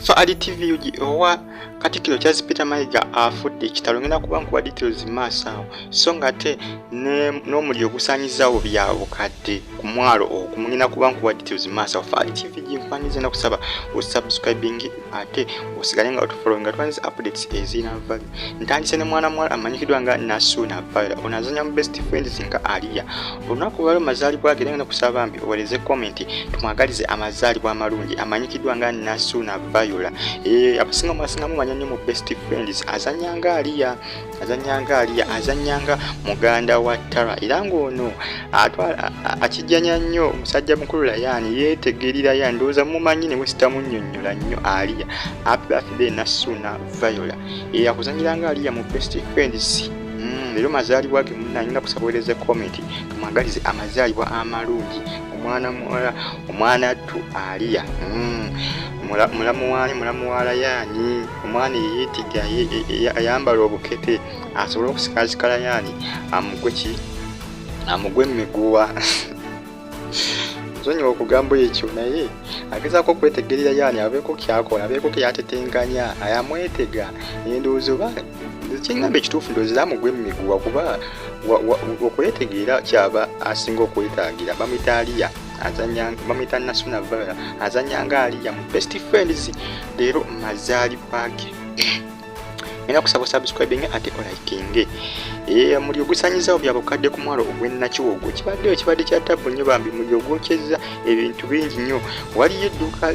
Fahad TV UG owa Katikkiro Charles Peter Mayiga afudde ekitalo, ngenda kuba nkuwa details maaso awo, so nga ate n'omuliro gusaanyizaawo bya bukadde ku mwalo ogwo, ngenda kuba nkuwa details maaso awo. Fahad TV ginkwaniza nakusaba osubscribing ate osigale nga otufollowinga twanyiza updates ezirina value. Ntandise ne mwana muwala amanyikiddwa nga Nassuuna Viola, ono azanya mu Best Friends nga Aliya. Olunaku lwalwo mazaalibwa ge, era ngenda kusaba mbi owereze comment tumwagalize amazaalibwa amalungi. Amanyikiddwa nga Nassuuna Viola, abasinga mwasinga mumanya nnyo mu Best Friends, azanya nga Aliya, azanya nga Aliya, azanya nga muganda wa Tara, era ng'ono akijjanya nnyo omusajja mukulu Layani, yeetegerera ya ndowooza mumanyi ne wesitamunnyonnyola nnyo. Aliya, happy birthday Nassuuna Viola, akuzanyira nga Aliya mu Best Friends. Leero mazaalibwa ge munnange, ngenda kusaba oweereze comment tumwagalize amazaalibwa amalungi omwana muwala, omwana ttu Aliya, mulamu waani, mulamu wa Layani, omwana eyeetiga ayambala obukete asobole okusikasika Layani amugwe ki, amugwe emiguwa. Nsonyiwa okugamba ekyo, naye agezaako okwetegerera yaani abeeko kyakola, abeeko kyatetenkanya, ayamwetega. Endowooza oba kyengamba ekituufu, ndowooza era amugwe emiguwa, kuba okwetegeera kyaba asinga okwetaagira. Bamuyita Aliya, azanya, bamuyita Nasuna Viola, azanya nga Aliya mu Best Friends. Leero mazaalibwa ge, ngenda kusaba subscribing ate olikinge. Omuliro gusanyizawo bya bukadde ku mwalo ogw'e Nakiwogo. Kibaddeyo kibadde kya tabbu nnyo bambi, muliro gwokyezza ebintu bingi nnyo. Waliyo edduuka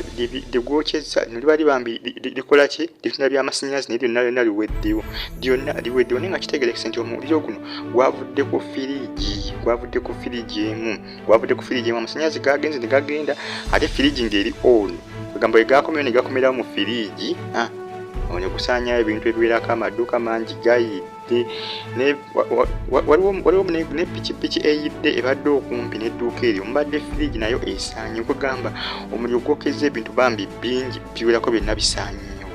ligwokyezza nolibali bambi likola ki, litunda byamasannyalaze, naye lyonna lyonna liweddewo, lyonna liweddewo. Naye nga kitegerekese nti omuliro guno gwavudde ku firiigi, gwavudde ku firiigi emu, gwavudde ku firiigi emu. Amasannyalaze gagenze ne gagenda ate firiigi ng'eri on, egamba bwe gakomyewo ne gakomerawo mu firiigi ne gusaanyawo ebintu ebiwerako. Amaduuka mangi gayidde, waliwo ne pikipiki eyidde ebadde okumpi n'edduuka eryo mubadde firiigi, nayo esaanye. Okugamba omuliro gwokezza ebintu bambi bingi biwerako, byonna bisaanyeewo,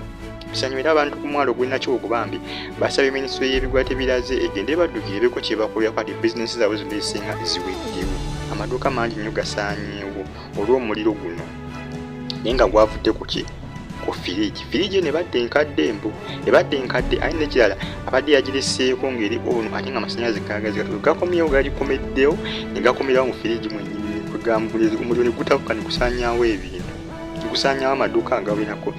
bisaanyewo. Era abantu ku mwalo gw'e Nakiwogo bambi basabye minisitule y'ebigwa tebiraze egende baddukire ebeko kyebakolera kati bizinesi zaabwe zonna ezisinga ziweddewo. Amaduuka mangi nnyo gasaanyeewo olw'omuliro guno, naye nga gwavudde ku ki? Ku firiigi. Firiigi eno ebadde enkadde, mbu ebadde enkadde, ate nekirala abadde yagireseeko ng'eri ono, ate nga amasannyalaze gagazi gakomyewo, gagikomeddewo ne gakomerawo mu firiigi mwennyini. Kwegamba omuliro ne gutabuka ne gusaanyaawo ebintu, ne gusaanyaawo amaduuka agawerako.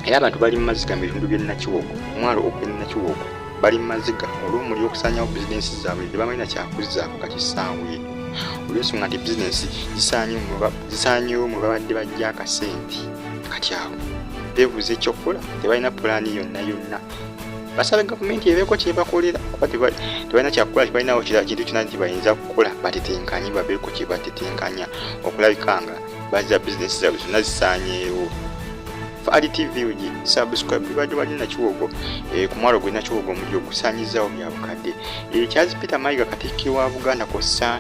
Era abantu bali mu maziga mu bitundu by'e Nakiwogo, omwalo ogw'e Nakiwogo bali mu maziga olw'omuliro okusaanyaawo bizinensi zaabwe. Tebamanyi na kyakuzzaako kati essaawa eno, olw'ensonga nti bizinensi zisaanyewo mwe babadde bajja akasente. Kati awo beebuuza ekyokukola, tebalina pulaani yonna yonna. Basaba gavumenti ebeeko kyebakolera, kuba tebalina kyakukola, tebalinawo kirala kintu kyonna nti bayinza kukola batetenkanye, babeeko kyebatetenkanya okulabika nga bazza bizinensi zaabwe zonna zisaanyeewo. Fahad TV UG, subscribe. Bibadde wali Nakiwogo, ku mwalo gwe Nakiwogo, omuliro gusaanyizaawo bya bukadde. Charles Peter Mayiga, Katikkiro wa Buganda, kw'ossa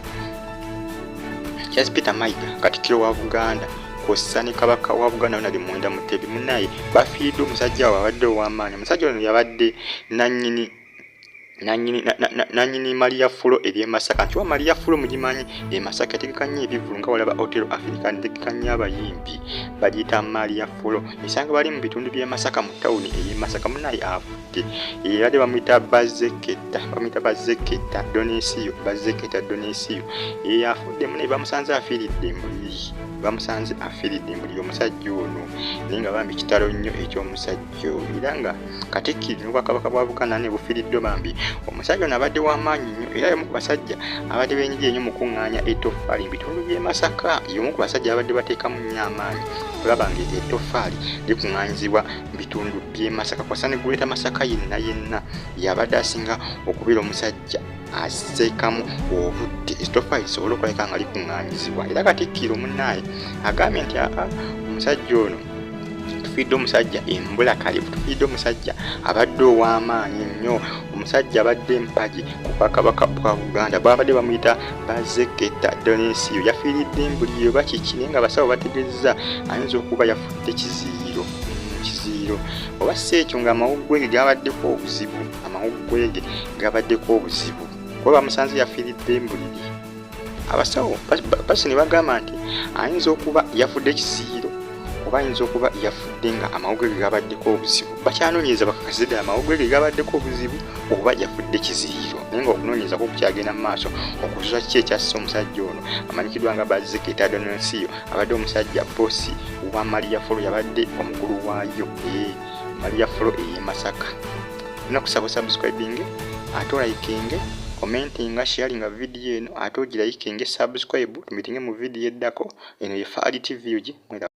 Charles Peter Mayiga, Katikkiro wa Buganda, kw'ossa ne Kabaka wa Buganda Ronald Muwenda Mutebi, munnaye bafiiriddwa omusajja waabwe abadde ow'amaanyi. Omusajja ono yabadde nanyini Maria Fulo eri Masaka, nti wa Maria Fulo mugimanyi e Masaka, yategeka nnyo ebivvulu nga walaba Hotel Africa, netegeka nnyo abayimbi, bagiyita Maria Fulo, esanga bali mu bitundu by'e Masaka, mu tawuni ey'e Masaka. Munaye afudde, era bamuyita Bazeketa, bamuyita Bazeketa Donesiyo, Bazeketa Donesiyo ye afudde. Munaye bamusanze afiiridde mbuliri, bamusanze afiiridde mbuliri omusajja ono, naye nga bambi kitalo nnyo eky'omusajja oyo, era nga Katikkiro n'Obwakabaka bwa Buganda ne bufiiriddwa bambi omusajja ono abadde w'amaanyi nnyo, era y'omu ku basajja abadde beenyigira ennyo mu kuŋŋaanya ettoffaali mu bitundu by'e Masaka. Y'omu ku basajja abadde bateekamu nnyo amaanyi okulaba nga ettoffaali likuŋŋaanyizibwa mu bitundu by'e Masaka, kw'ossa ne Greater Masaka yenna yenna. Yabadde asinga okubeera omusajja aseekamu obudde ettoffaali lisobole okulabika nga likuŋŋaanyizibwa. Era Katikkiro munnaaye agambye nti aa, omusajja ono tufiiridde, omusajja embulakalifu, tufiiridde omusajja abadde ow'amaanyi ennyo, omusajja abadde empagi ku bwakabaka bwa Buganda. Babadde bamuyita Bazeketa Donesiyo, yafiiridde embuliro oba kiki, naye nga abasawo bategeezezza ayinza okuba yafudde kiziyiro, kiziyiro oba si ekyo nga amawuggwe ge gabaddeko obuzibu, amawuggwe ge gabaddeko obuzibu, kuba bamusanze yafiiridde embuliri. Abasawo basi ne bagamba nti ayinza okuba yafudde ekiziyiro. Oba ayinza okuba yafudde nga amawuggwe ge gabaddeko obuzibu. Bakyanoonyereza bakakasize ddala amawuggwe ge gabaddeko obuzibu oba yafudde kiziyiro, naye nga okunoonyereza kwo kukyagenda mu maaso okuzuula kiki ekyasse omusajja ono amanyikiddwa nga Bazeketa Donosiyo, abadde omusajja boosi wa Maria Folo, yabadde omukulu waayo Maria Folo ey'e Masaka. Nakusaba osubscribinge ate olayikinge, commentinga, sharinga vidiyo eno ate ogirayikinge, subscribe, tumitinge mu vidiyo eddako. Eno ye Faali TV UG. Mwera.